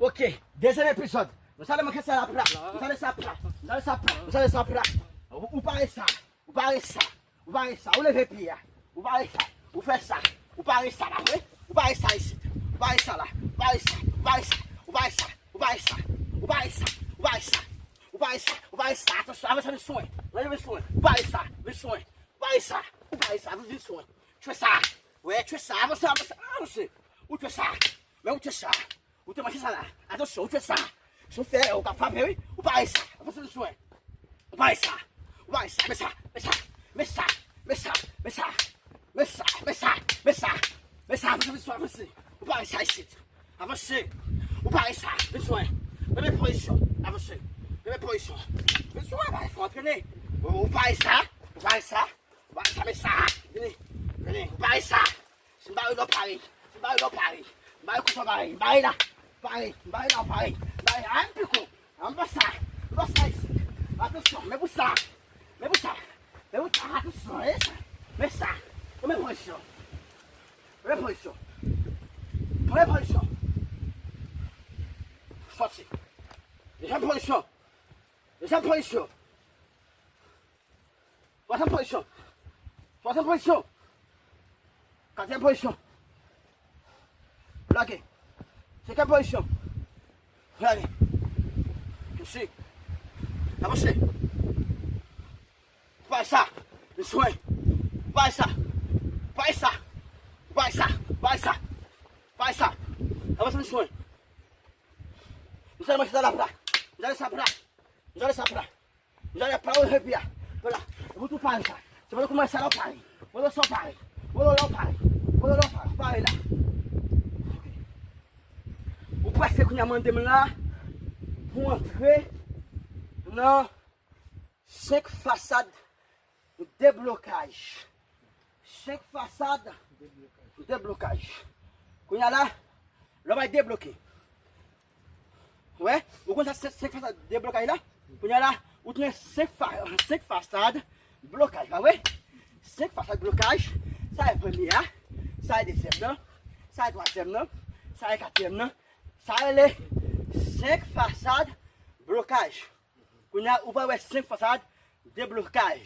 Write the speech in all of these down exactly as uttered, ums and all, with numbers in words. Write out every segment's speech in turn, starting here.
Ok, dezyèm epizòd. Nou sale manke sa la pra. Nou sale sa pra. Nou sale sa pra. Nou sale sa pra. Ou, ou pare sa. Ou pare sa. Ou pare sa. Ou leve pye a. Ou pare sa. Ou fè sa. Ou pare sa la, wi. Ou pare sa isit. Ou pare sa la. Ou pare sa. Ou pare sa. Ou pare sa. Ou pare sa. Ou pare sa. Ou pare sa. Ou pare sa. Ou pare sa. Atansyon, avanse vin sou mwen. Avanse vin sou mwen. Ou pare sa. Vin sou mwen. Ou pare sa. Ou pare sa. Vin sou mwen. Tchwe sa. Wi, tchwe sa. Avanse, avanse, avanse. Ou tchwe sa. Men ou tchwe sa. Ou te manje sa la. Atansyon, ou tchwe sa. Si w fè, ou ka frape, wi. Ou pare sa. Avanse vin sou mwen. Ou pare sa. Ou pare sa. Men sa. Men sa. Men sa. Men sa. Men sa. Men sa. Men sa. Men sa. Avanse vin sou mwen, avanse. Ou pare sa isit. Avanse. Ou pare sa. Vin sou mwen. Premye pozisyon. Avanse. Premye pozisyon. Vin sou mwen, pare fò antrene. Ou pare sa. Ou pare sa. Ou pare sa, men sa. Vini. Vini. Ou pare sa. Si m bare la, w pare. Si m bare la, w pare. M bare kout la, w pare. M bare la. Pare. M bare la, w pare. M bare la, m piko. Anba sa. Anba sa isit. Atansyon, men pou sa. Men pou sa. Men pou sa. Atansyon, men sa. Men sa. Premye pozisyon. Premye pozisyon. Premye pozisyon. Sòti. Dezyèm pozisyon. Dezyèm pozisyon. Twazyèm pozisyon. Twazyèm pozisyon. Katriyèm pozisyon. Lage. Senkyèm pozisyon. Lage. Avanse. Avanse. Pase sa. Vin swen. Pase sa. Pase sa. Pase sa. Pase sa. Avanse, vin swen. Nou sa manje sa la pra. Nou sa sa pra. Nou sa sa pra. Jodi a pa wè epi a. Vwala. Epi tou pare sa. Se pandan kòmanse la w pare. Pandan sa w pare. Pandan la w pare. Pandan la w pare. Pare la. Ok. Ou prèske kounye a mande m la pou antre nan senk fasad deblokaj. Senk fasad deblokaj. Kounye a la, lè w bay debloke. Wè, ou konn sa senk, senk fasad deblokaj la? Kounye a la, ou t gen senk fa-, senk fasad blokaj, pa vre? Senk fasad blokaj, sa e premye a, sa e dezyèm nan, sa e twazyèm nan, sa e katriyèm nan, sa rele senk fasad blokaj. Kounye a, ou pral wè senk fasad deblokaj.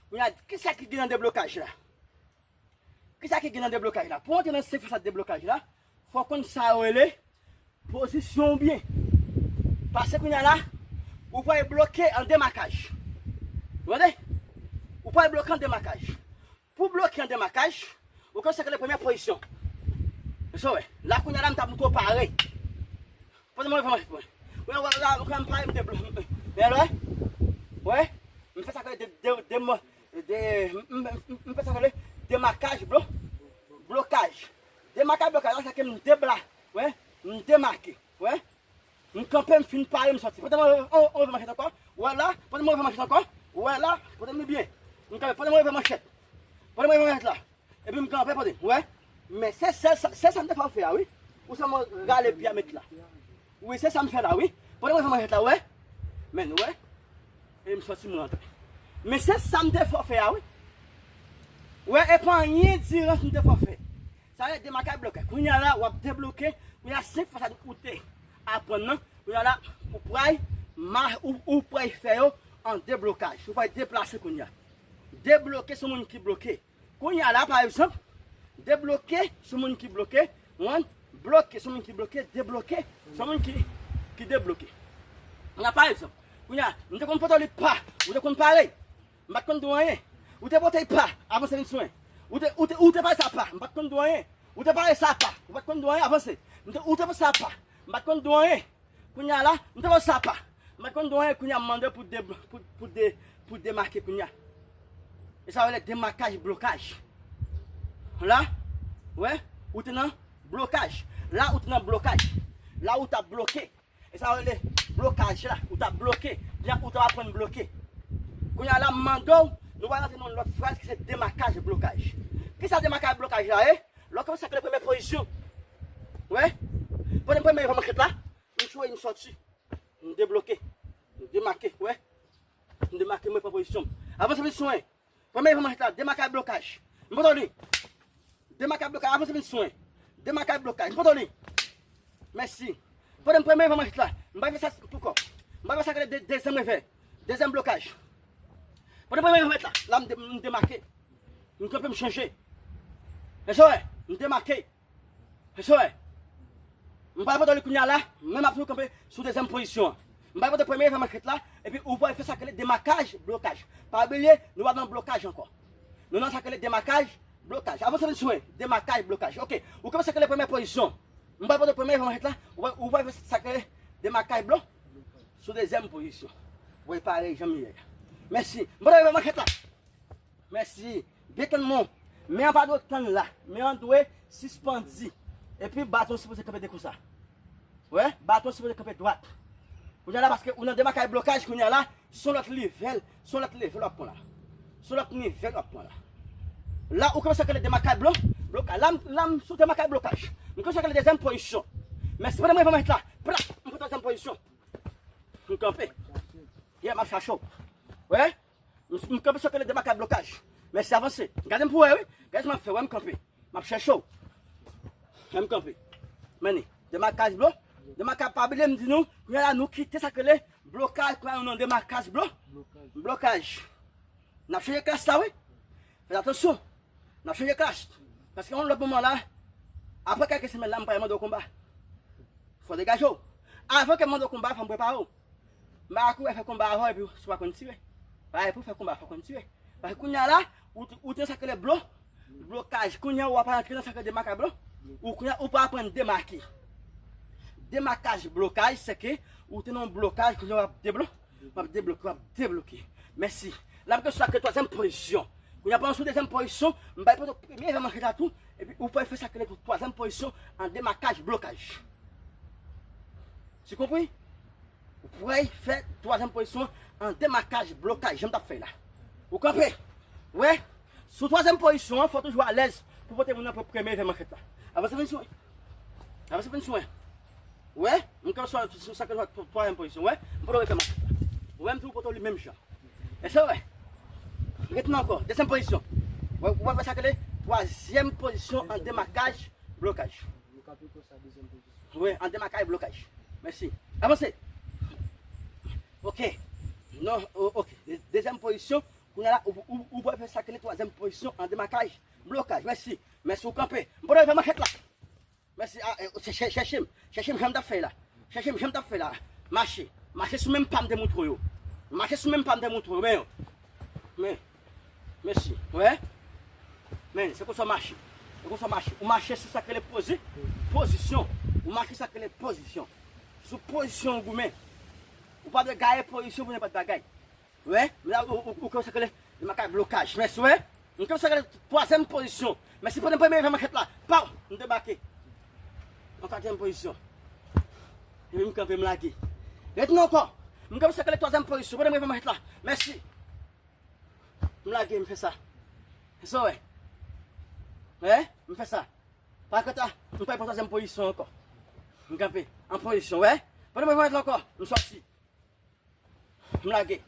Kounye a, kisa ki gen nan deblokaj la? Kisa ki gen nan deblokaj la? Pou w antre nan senk fasad deblokaj la, fò w konn sa yo rele pozisyon w byen. Paske kounye a la, ou pral bloke an demakaj. Ou tande? Ou pral bloke an demakaj. Pou bloke an demakaj, ou konn sa k rele premyè pozisyon. Mesye, wè. La kounye a la, m t ap montre w pare. Pandan mwen, mwen, mwen, mwen, wè, la, mwen, m pare, m te blo-, m, m, men lè, wè, m fè sa k rele de, de, de, de, m, m, m, m fè sa k rele demakaj, blo-, blokaj. Demakaj, blokaj, la, se ke m debla-, wè, m demake, wè. M kanpe, m fin pare, m sòti. Pandan mwen, on, on, on, manchèt ankò, wè la, pandan mwen, manchèt ankò, wè la, pandan mwen byen. M kanpe, pandan mwen, manchèt. Pandan mwen, manchèt la. Epi m kanpe, pote, wè. Men se sèl sa, se sa m te fè w fè a, wi. Ou sèlman rale pye a met la. Wi, se sa m fè la, wi. Pote mwen fè manchèt la, wè. Men, wè. Epi m sòti, m rantre. Men se sa m te fè w fè a, wi. Wè, e pa anyen dirans m te fè w fè. Sa vle demakaj blokaj. Kounye a la, w ap debloke. Kounye a, senk fasad ou te aprann nan. Kounye a la, ou pral ma-, ou, ou pral fè yo an deblokaj. Ou pral deplase kounye a. Debloke se moun ki bloke. Kounye a la, pa egzanp, debloke, se moun ki bloke, wan, bloke, se moun ki bloke, debloke, se moun ki, ki debloke. Kounye a, pa egzanp, kounye a, m te konn pote w li pa, ou te konn pare, m pa t konn di w anyen. Ou te pote l pa, avanse vin sou mwen. Ou te, ou te, ou te pare sa pa, m pa t konn di w anyen. Ou te pare sa pa, ou pa t konn di w anyen, avanse. M te, ou te pare sa pa, m pa t konn di w anyen. Kounye a la, m te wè sa pa. M pa t konn dwe, kounye a m mande pou de, pou, pou de, pou demake kounye a. E sa yo rele demakaj blokaj. La, wè, ou te nan blokaj. La, ou te nan blokaj. La, ou t ap bloke. E sa yo rele blokaj la. Ou t ap bloke. Kounye a, ou t ap aprann bloke. Kounye a la, m mande w, nou va rantre nan yon lòt fraz ki se demakaj blokaj. Kisa demakaj blokaj la ye? Lè w kòmanse ak le premye pozisyon. Wè? Pandan premye manchèt la, m tchwe, m sòti. M debloke. M demake, wè. M demake, mwen pran pozisyon m. Avanse vin sou mwen. Premye manchèt la, demakaj blokaj. M pote w li. Demakaj blokaj, avanse vin sou mwen. Demakaj blokaj, m pote w li. Mèsi. Pandan m premye manchèt la, m pa fè sa pou kò. M pa fè sa ke de, dezyèm revè. Dezyèm blokaj. Pandan m premye manchèt la, la m de, m demake. M kanpe, m chanje. Èske w wè? M demake. Èske w wè? M pral pote w li kounye a la, men m ap toujou kanpe sou dezyèm pozisyon an. M pral pote premye manchèt la, epi ou pral fè sa k rele demakaj blokaj. Pa bliye, nou pa nan blokaj ankò. Nou nan sa k rele demakaj blokaj. Avanse vin sou mwen, demakaj blokaj. Ok, ou kanpe sa k rele premye pozisyon. M pral pote premye manchèt la, ou pral, ou pral fè sa k rele demakaj blo, sou dezyèm pozisyon. Ou pral pare jan m ye a. Mèsi. M pral fè manchèt la. Mèsi. Byen tann mwen. Men an pa dwe tann la. Men an dwe sispandi. Epi baton sipoze kanpe de konsa. Wè, baton sipoze kanpe dwat. Kounye a la, paske ou nan demakaj blokaj, kounye a la, se yon lòt level, se yon lòt level w ap pran la. Se yon lòt nivel w ap pran la. La, ou kòmanse ak demakaj blo, blokaj. La, m, la, m sou demakaj blokaj. M kòmanse ak dezyèm pozisyon. Mèsi, pandan mwen pran manchèt la. Pra, m pran twazyèm pozisyon. M kanpe. Yeah, m ap chache w. Wè? M, m kanpe sou kele demakaj blokaj. Mèsi, avanse. Gade m pou wè, wi. Gade sa m ap fè, wè m kanpe. M ap chèche w. Wè m kanpe. Meni. Demakaj blo. Demakaj, pa bliye m di nou, kounye a la nou kite sa kele blokaj, kounye a nou nan demakaj blo. Blokaj. N ap chanje klas la, wi. Fè atansyon. N ap chanje klas. Paske yon lòt moman la, apre kèk semèn la, m pral mande w konba. Fò w degaje w. Avan ke m mande w konba, fò m prepare w. M pa ka kouri fè konba avè w epi si w pa konn tire. Paske pou w fè konba, fò w konn tire. Paske kounye a la, ou, ou te nan sa k rele blo, blokaj. Kounye a, w ap antre nan sa k rele demakaj blo. Ou kounye a, ou pa aprann demake. Demakaj blokaj, se ke ou te nan yon blokaj, kounye a, w ap deblo-, w ap debloke, w ap debloke. Mèsi. La, m gen sa k rele twazyèm pozisyon. Kounye a, pandan sou dezyèm pozisyon, m bay pote premye evenman ki la tou, epi ou pral fè sa k rele twazyèm pozisyon an demakaj blokaj. Tu compris? Ou pral fè twazyèm pozisyon an demakaj blokaj, jan m t ap fè la. Ou kanpe. Wè, sou twazyèm pozisyon an, fò toujou alèz pou pote moun nan pou premye evenman ki la. Avanse vin sou mwen. Avanse vin sou mwen. Wè, m kanpe sou, sou sa k rele twazyèm pozisyon. Wè, m pote evenman ki la. Wè, m toujou pote li menm jan. Èske w wè? Ret nan ankò. Dezyèm pozisyon. Wè, ou wè sa k rele twazyèm pozisyon an demakaj blokaj. Wi, an demakaj blokaj. Mèsi. Avanse. Ok. Non, o-, ok. De-, dezyèm pozisyon. Kounye a la, ou, ou, ou pral fè sa k rele twazyèm pozisyon an demakaj blokaj. Mèsi. Mèsi, ou kanpe. M pral fè manchèt la. Mèsi. A, e, chè-, chè-, chèche m. Chèche m jan m t ap fè la. Chèche m jan m t ap fè la. Mache. Mache sou menm pa m te montre w yo. Mache sou menm pa m te montre w yo. Men yo. Men. Mèsi. Wè? Men, se konsa w mache. Se konsa w mache. Ou mache sou sa k rele pozi-, pozisyon. Ou mache sa k rele pozisyon. Sou pozisyon ou goumen. Ou pa dwe gaye pozisyon pou nenpòt bagay. Wè? Men la, ou, ou, ou kòmanse ak le, le makak blokaj. Mèsi, wè? M kòmanse ak le twazyèm pozisyon. Mèsi pou premye evenman manchèt la. Paw! M debake. An katriyèm pozisyon. Epi m kanpe, m lage. Ret nan ankò. M kòmanse ak le twazyèm pozisyon. Premye evenman manchèt la. Mèsi. M lage, m fè sa. Fè sa, wè. Wè? M fè sa. Pa kanta, m pa pran twazyèm pozisyon ankò. M kanpe. An pozisyon, wè. Pandan m ret la ankò, m sòti. M lage.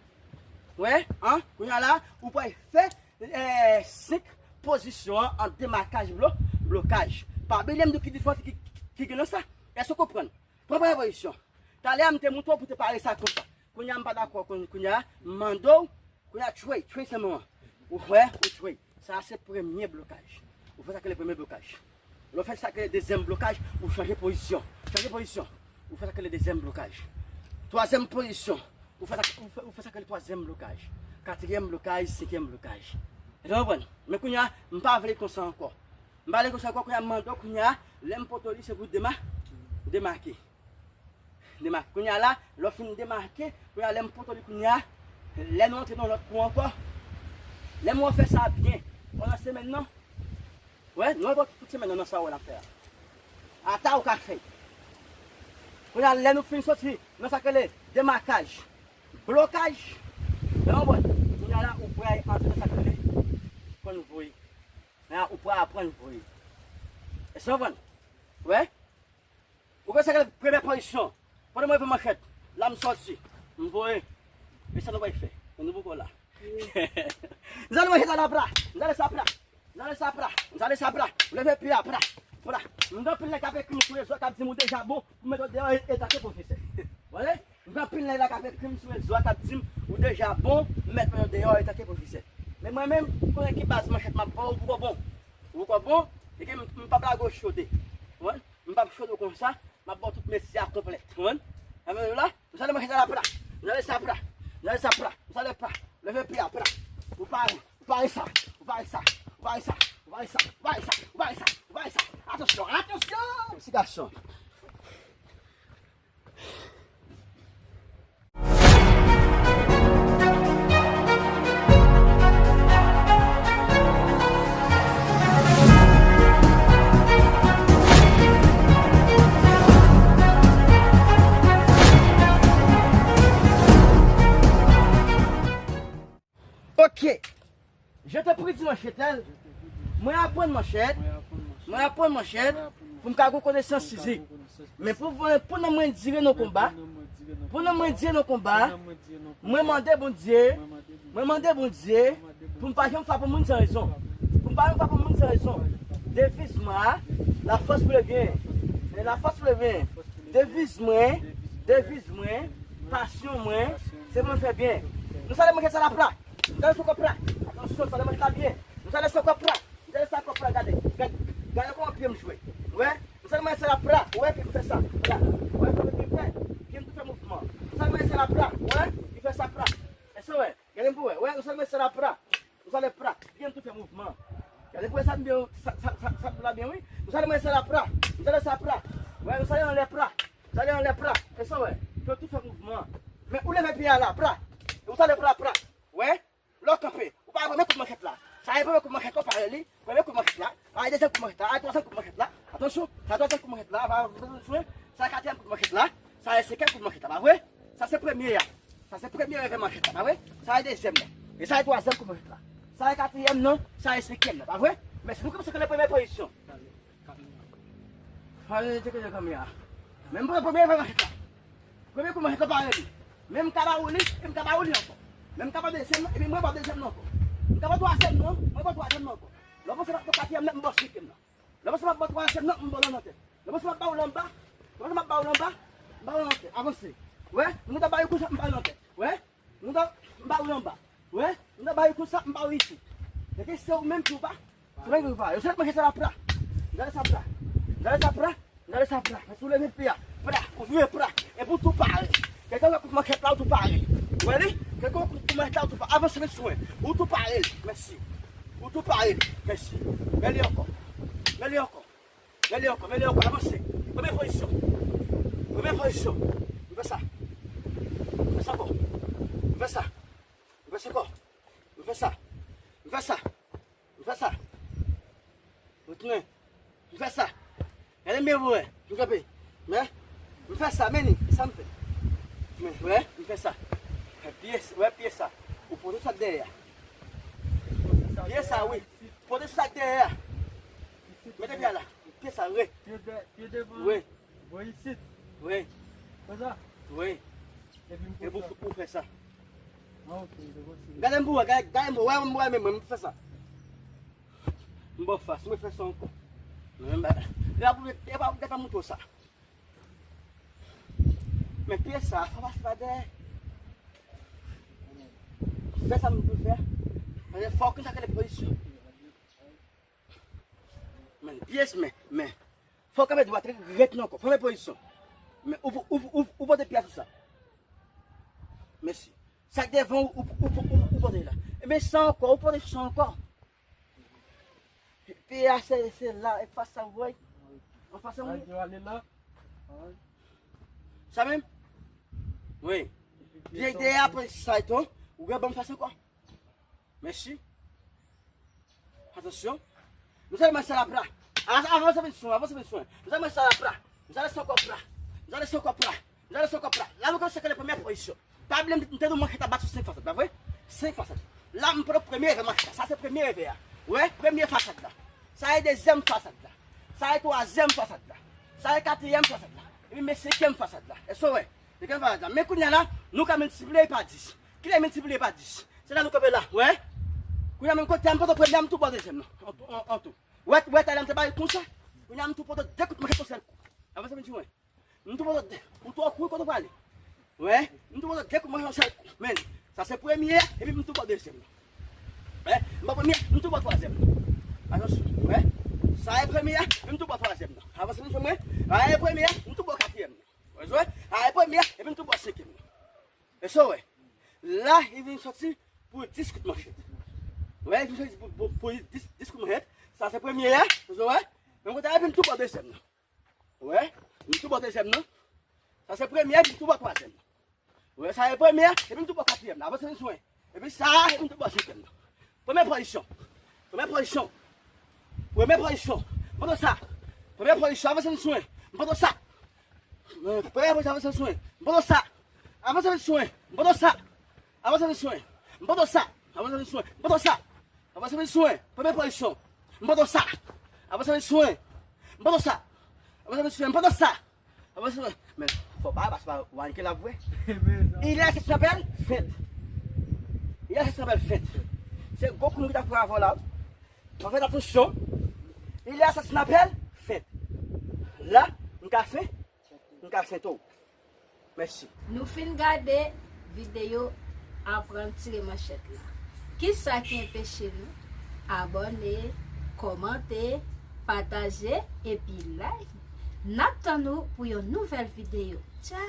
Wè? An? Kounye a la, ou pral fè, eh, senk pozisyon an, an demakaj blo-, blokaj. Pa bliye m di w ki diferans ki, ki, ki gen nan sa. Èske w konprann? Pran premye pozisyon. Talè a m te montre w pou te pare sa konsa. Kounye a m pa dakò, kounye, kounye a m mande w, kounye a tchwey, tchwey sèlman an. Ou wè, ou tchwey. Sa a se premye blokaj. Ou fè sa k rele premye blokaj. Lè w fè sa k rele dezyèm blokaj, ou chanje pozisyon. Chanje pozisyon. Ou fè sa k rele dezyèm blokaj. Twazyèm pozisyon. Ou fè sa, ou fè, ou fè sa k rele twazyèm blokaj. Katriyèm blokaj, senkyèm blokaj. Èske w konprann? Men kounye a, m pa vle konsa ankò. M pa vle konsa ankò, kounye a m mande w, kounye a, lè m pote w li, se pou dema-, demake. Demak-, kounye a la, lè w fin demake, kounye a lè m poto li kounye a, lè nou antre nan lòt kou ankò, lè m wè w fè sa byen, pandan semèn nan, wè, nou wè tout semèn nan, nan sa w wè l ap fè a. Ata ou ka fè. Kounye a lè nou fin soti nan sa k rele demakaj, blokaj, lè w wè, kounye a la ou pral antre nan sa k rele konn voye. Kounye a ou pral aprann voye. Èske w konprann? Wè? Ou konn sa k rele premyè pozisyon. Pandan mwen leve manchèt, la m sòti, m voye. E sa nou pral fè. Men nou poko la. M sale manchèt la, la pra. M sale sa pra. M sale sa pra. M sale sa pra. M leve pye a pra. Pra. M gen anpil nèg k ap ekri m sou rezo k ap di m ou deja bon pou m mete w deyò e, e tanke pwofesè. Wè? M gen anpil nèg la k ap ekri m sou rezo a k ap di m ou deja bon, m mèt mete w deyò e tanke pwofesè. Men mwen menm, m konnen ki baz manchèt m ap ba w, ou poko bon. Ou poko bon, e ke m, m p ap lage w chode. Wè? M p ap chode w konsa, m ap ba w tout mesye a konplèt. Konprann? Sa vle di la, m sale manchèt la pra, m sale sa pra, m sale sa pra, m sale pra, leve pye a pra. Ou pare, ou pare sa, ou pare sa, ou pare sa, ou pare sa, ou pare sa, ou pare sa, ou pare sa. Atansyon, atansyon, ti gason. Ok. Je te prie di manchèt. Mwen aprann manchèt. Mwen aprann manchèt pou m ka gen konesans fizik. Men pou, pou nanm mwen dire nan konba, pou nanm mwen dire nan konba, mwen mande Bondye, mwen mande Bondye pou m pa janm frape moun san rezon. Pou m pa janm frape moun san rezon. Deviz mwen a, la force pour le bien. E la force pour le bien. Deviz mwen, deviz mwen, pasyon mwen, se pou m fè byen. Nou sale manchèt sa la pra. Nou sale sou kò pra. Atansyon, sale manchèt la byen. Nou sale sou kò pra. Gade sa kòb la, gade. Gade, gade kòman pye m jwe. Wè? M sèlman se la pra. Wè, pye m fè sa. La. Wè, kòman pye m fè? Pye m tou fè mouvman. M sèlman se la pra. Wè? Li fè sa pra. Èske w wè? Gade m pou wè. Wè, m sèlman se la pra. M sèlman pra. Pye m tou fè mouvman. Gade pou wè sa m byen, sa, sa, sa, sa m la byen, wi. M sèlman se la pra. M sèlman sa pra. Wè, m sèlman anlè pra. M sèlman anlè pra. Èske w wè? Pye m tou fè mouvman. Men ou leve pye a la, pra. Ou sèlman pra, pra. Wè? Lè w kanpe, ou pa wè premye kout manchèt la. Sa e premye kout manchèt la, ou pare li. Premye kout manchèt la. Sa e dezyèm kout manchèt la. Sa e twazyèm kout manchèt la. Atansyon, sa e twazyèm kout manchèt la. Sa e katriyèm kout manchèt la. Sa e senkyèm kout manchèt la, pa vre? Sa se premye a. Sa se premye leve manchèt la, pa vre? Sa e dezyèm nan. E sa e twazyèm kout manchèt la. Sa e katriyèm nan. Sa e senkyèm nan, pa vre? Men si nou kòmanse nan premye pozisyon. Fò nou tcheke de kamera. Men m pran premye leve manchèt la. Premye kou manchèt la pare li. Men m ka ba ou li, e m ka ba ou li ankò. Men m ka ba dezyèm nan, epi mwen ba dezyèm nan ankò. M ka ba twazyèm nan, mwen ba twazyèm nan ankò. Lè w panse m ap ba katriyèm nan, m ba w senkyèm nan. Lè w panse m ap ba w twazyèm nan, m ba w l nan tèt. Lè w panse m ap ba w l anba, lè w panse m ap ba w l anba, m ba w l nan tèt. Avanse. Wè, m gentan ba ou konsa, m ba w l nan tèt. Wè. M ta, m ba ou l anba. Wè, m ta ba ou konsa, m ba ou isit. Dèke se ou menm ki ou pa. Se ou menm ki ou pa. Yo sèl manchèt sa la pra. Gade sa pra. Gade sa pra. Gade sa pra. Mwen sou leve pye a. Pra. Ou jwe pra. Epi ou tou pare. Kèlke kout manchèt la, ou tou pare. Ou wè li? Kèlke kout manchèt la, ou tou pare. Avanse men sou mwen. Ou tou pare li. Mèsi. Ou tou pare li. Mèsi. Men li ankò. Men li ankò. Men li ankò, men li ankò, avanse. Premye pozisyon. Premye pozisyon. M fè sa. M fè sa ankò. M fè sa. M fè sa ankò. M fè sa. M fè sa. M fè sa. Retounen. M fè sa. Gade m byen pou wè. M kanpe. Men, m fè sa, men li. E sa m fè. Men, wè, m fè sa. Pye, wè pye sa. Ou pote sa dèyè a. Pye sa, wi. Pote sa dèyè a. Mete pye a la. Pye sa, wi. Pye de-, pye devan. Wi. Voye isit. Wi. Konsa? Wi. Epi m konsa. Epi ou, ou fè sa. Ah, ok, se posib. Gade m pou wè, gade, gade m pou wè, m wè, men mwen, m fè sa. M ba w fas, mwen fè sa ankò. Mwen, m ba, e pa pou, e pa pou gata mouton sa. Men pye sa, fò pase pa dèyè. Fè sa m pou fè. Men fò w konn sa k rele pozisyon. Men, pyès, men, men. Fò w kanpe dwat, rèt nan kò. Premye pozisyon. Men, ou, ou, ou, ou, ou pote pye a sou sa. Mèsi. Sa k devan ou, ou, ou, ou, ou, ou pote la. E men sa ankò, ou pote sa ankò. Pye a se, se la, e fas sa, ou wè. An fas an mwen. Ale la. Sa menm? Wi. Vye ide a, prezans sa eto. Ou gen ban m fas ankò. Mèsi. Atansyon. Nou sa mwen sa la pra. Avanse vin swen, avanse vin swen. Nou sa mwen sa la pra. Nou sa lese ankò pra. Nou sa lese ankò pra. Nou sa lese ankò pra. La nou kòmanse kale premyè pozisyon. Pa bliye m te di w manchèt la bat sou senk fasad la, vre? Senk fasad. La m pran premye revè manchèt la. Sa se premye revè a. Wè, premye fasad la. Sa e dezyèm fasad la. Sa e twazyèm fasad la. Sa e katriyèm fasad la. Epi men senkyèm fasad la. Èske w wè? Senkyèm fasad la. Men kounye a la, nou ka miltipliye pa dis. Kilè miltipliye pa dis? Se la nou kanpe la, wè? Kounye a menm kote a, m pa t premye a, m tou bò dezyèm nan. An tou, an, an tou. Wè, wè, talè m te bay konsa. Kounye a m tou pote de kout manchèt yon sèl kou. Avanse vin swen. M tou pote de, ou twò kou, kote w prale? Wè, m tou pote de kout manchèt yon sèl kou. Men, sa se premye a, epi m tou bò dezyèm nan. Wè, m bò premye a, m tou bò twazyèm nan. Atansyon, wè. Sa e premye a, epi m tou bò twazyèm nan. Avanse vin swen mwen. Sa e premye a, m tou bò katriyèm nan. Wè, sa e premye a, epi m tou bò senkyèm nan. Èske w wè? La, li vin soti pou dis kout manchèt. Wè, li vin soti pou, pou, pou dis, dis kout manchèt. Sa se premye a, èske w wè? Men kote a, epi m tou bò dezyèm nan. Wè, m tou bò dezyèm nan. Sa se premye a, epi m tou bò twazyèm nan. Wè, sa se premye a, epi m tou bò katriyèm nan. Avanse vin swen. Epi sa, epi m tou bò senkyèm nan. Premye pozisyon. Premye pozisyon. Premye pozisyon. M pote sa. Premye pozisyon, avanse vin swen. M pote sa. Premye pozisyon, avanse vin swen. M pote sa. Avanse vin swen. M pote sa. Avanse vin swen. M pote sa. Avanse vin swen. M pote sa. Avanse vin swen. Premye pozisyon. M pote sa. Avanse vin swen. M pote sa. Avanse vin swen. M pote sa. Avanse vin swen. Men, fò pa, paske pa wany ke l ap vwe. Il y a ce qu'on appelle feinte. Il y a ce qu'on appelle feinte. Se gwo kou m ki t ap pran avè w la. Fò fè atansyon. Il y a ce qu'on appelle feinte. La, m ka fè, m ka fè tou. Mèsi. Nou fin gade videyo aprann tire manchèt la. Kisa ki anpeche nou abòne, kòmante, pataje epi like? N ap tann ou pou yon nouvèl videyo. Tchao!